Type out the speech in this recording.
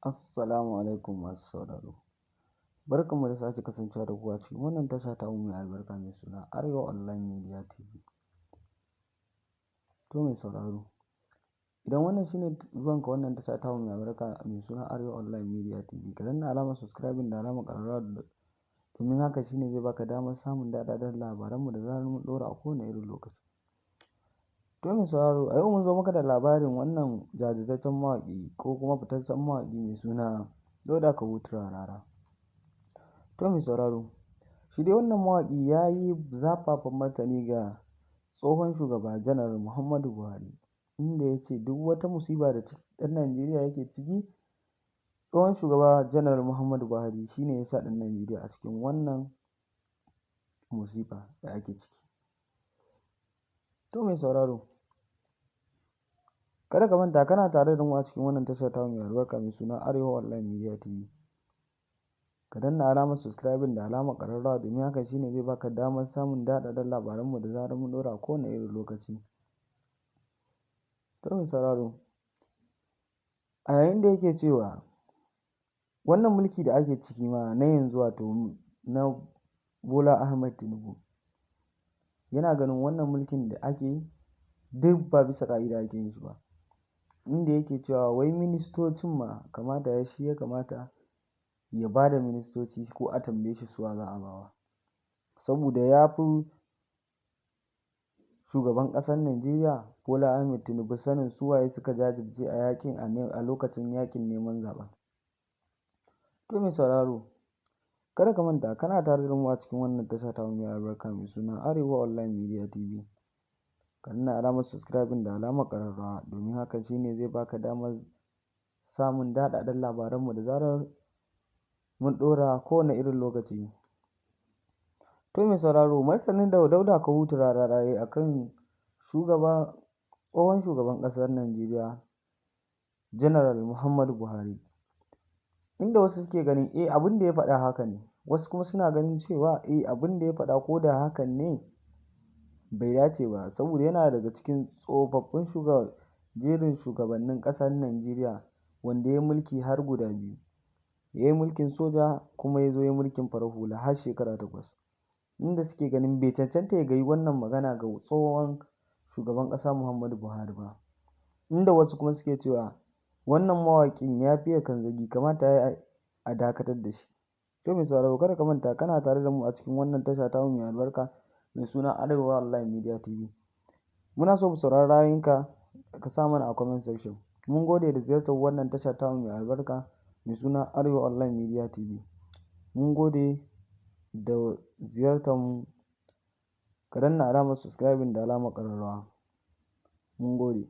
Assalamu alaikum masu sauraro. Barkanmu da sake kasancewa da ku a cikin wannan tasha tamu mai albarka mai suna Arewa Online Media TV. To mai sauraro, idan wannan shine zuwanka wannan tasha tamu mai albarka mai suna Arewa Online Media TV, ka danna alamar subscribing da alamar ƙararrawa, domin haka shine zai baka damar samun daɗaɗɗen labaranmu da zarar mun ɗora a kowane irin lokaci. To mai sauraro, a yau mun zo maka da labarin wannan jajirtaccen mawaƙi ko kuma fitaccen mawaƙi mai suna Dauda Kahutu Rarara. To mai sauraro, shi dai wannan mawaƙi ya yi zafafan martani ga tsohon shugaba Janar Muhammadu Buhari, inda ya ce duk wata musiba da ɗan Najeriya yake ciki, tsohon shugaba Janar Muhammadu Buhari shi ne ya sa ɗan Najeriya a cikin wannan musiba da ake ciki. To mai sauraro, kada ka manta kana tare da mu a cikin wannan tasha tamu mai albarka mai suna Arewa Online Media TV. Ka danna alamar subscribing da alamar ƙararrawa, domin haka shi ne zai baka damar samun daɗaɗɗen labaranmu da zarar mun ɗora a kowane irin lokaci. To mai sauraro, a yayin da yake cewa wannan mulki da ake ciki ma na yanzu, wato na Bola Ahmed Tinubu, yana ganin wannan mulkin da ake yi duk ba bisa ƙa'ida ake yin shi ba. Inda yake cewa wai ministocin ma kamata ya shi ya kamata ya ba da ministoci ko a tambaye shi su wa za a ba wa. Saboda ya fi shugaban ƙasar Najeriya Bola Ahmed Tinubu sanin su waye suka jajirce a yakin a lokacin yaƙin neman zaɓen. To mai sauraro, kada ka manta kana tare da mu a cikin wannan tasha tamu mai albarka mai suna Arewa Online Media TV. Ka danna alamar subscribing da alamar ƙararrawa, domin hakan shi ne zai baka damar samun daɗaɗɗen labaranmu da zarar mun ɗora kowane irin lokaci. To mai sauraro, martanin da Dauda Kahutu Rarara ya yi a kan shugaba tsohon shugaban ƙasar Najeriya General Muhammadu Buhari, inda wasu suke ganin abin da ya faɗa haka ne, wasu kuma suna ganin cewa abin da ya faɗa ko da hakan ne bai dace ba, saboda yana daga cikin tsofaffin jerin shugabannin ƙasar Najeriya wanda ya yi mulki har guda biyu. Ya yi mulkin soja kuma ya zo ya yi mulkin farar hula har shekara 8, inda suke ganin bai cancanta ya gayi wannan magana ga tsohon shugaban ƙasa Muhammadu Buhari ba. Inda wasu kuma suke cewa wannan mawaƙin ya fiye kanzagi, kamata ya yi a dakatar da shi. To mai sauraro, kada ka manta kana tare da mu a cikin wannan tasha tamu mai albarka mai suna Arewa Online Media TV. Muna so mu saurari ra'ayoyinka, ka sa mana a comment section. Mun gode da ziyartar wannan tasha tamu mai albarka mai suna Arewa Online Media TV. Mun gode da ziyartar mu. Ka danna alamar subscribing da alamar ƙararrawa. Mun gode.